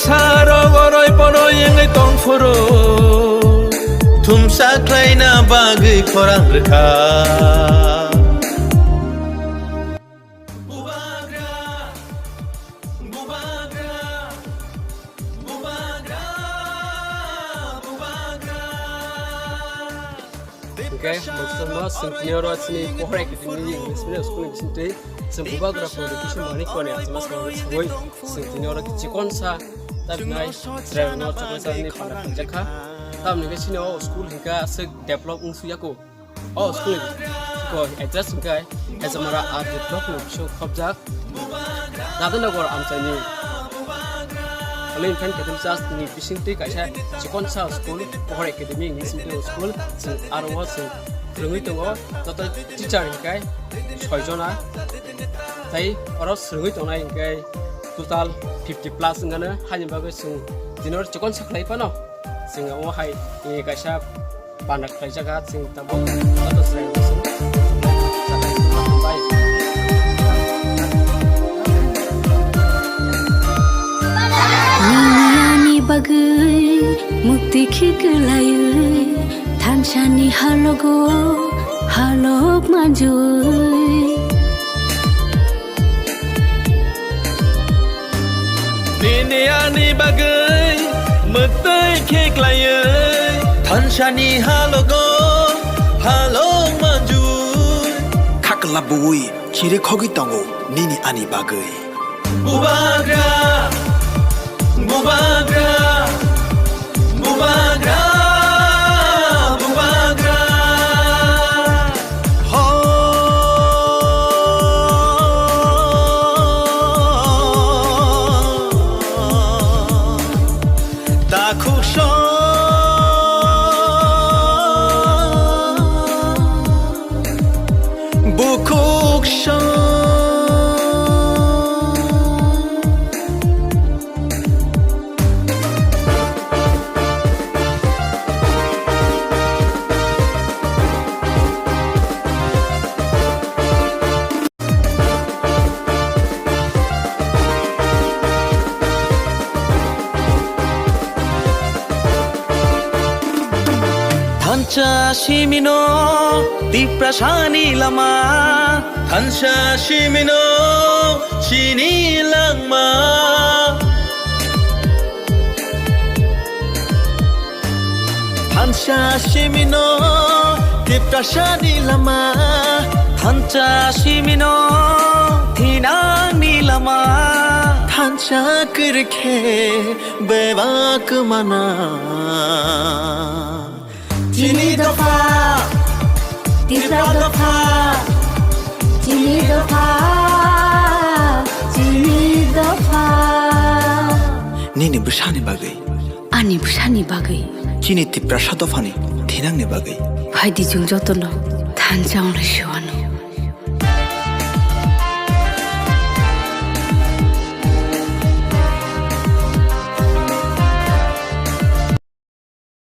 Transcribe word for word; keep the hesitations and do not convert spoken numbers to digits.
Saro goroi poroi wngwi tongphuru, thumsa khlaina bagwi khorang rwkha. Bubagra, bubagra, bubagra, bubagra. Hingke, mwchangma chwng tini oro chini Pohor Academy English Medium School ni bisingtwi chwng bubagra photo kisa manwi koni achama songwi chwng tini oro chikon sa tabinai chwrairokno chakla chani panda khlaijak kha. Tamni hwnkhe chini o school hingke aswk develop wng sui ya kho. O school ni ko address hingke Hezamara R D block ni bising khobjak. Dadanagar amchaini Colin Fan Catholic Church ni bisingtwi kaisa chikonsa school, Pohor Academy English Medium School, chwng aro o chwng phwrwngwi tongo, joto teacher hingkai soi jona, tei oro swrwngwi tongnai hingkai total fifty plus wngano, haini bagwi chwng tini oro chikonsa khlai phano chwng omo hai, eh, kaisa panda khlaijak, chwng tabuk joto chwrairok chwng Nini ani bagwi mukti khiklaiwi, thansani halogo halok manjui. Nini ani bagwi mwtwi khiklaiwi, thansani halogo halok manjui. Khakla buwi chiri khogwi tongo nini ani bagwi. Bubagra, bubagra, bubagra, bubagra. Ho. Takhuk song, bukhuk song. Thansa simino Tiprasani lama. Thansa simino chini langma. Thansa simino Tiprasani lama, thansa simino thinangni lama, thansa kwrwikhe bebak mana. Chini dopha, Tipra dopha, chini dopha, chini dopha. Nini bwsani bagwi. Ani bwsani bagwi. Chini Tiprasa dophani thinangni bagwi. Phaidi chwng jotono thansa wnglai se wano.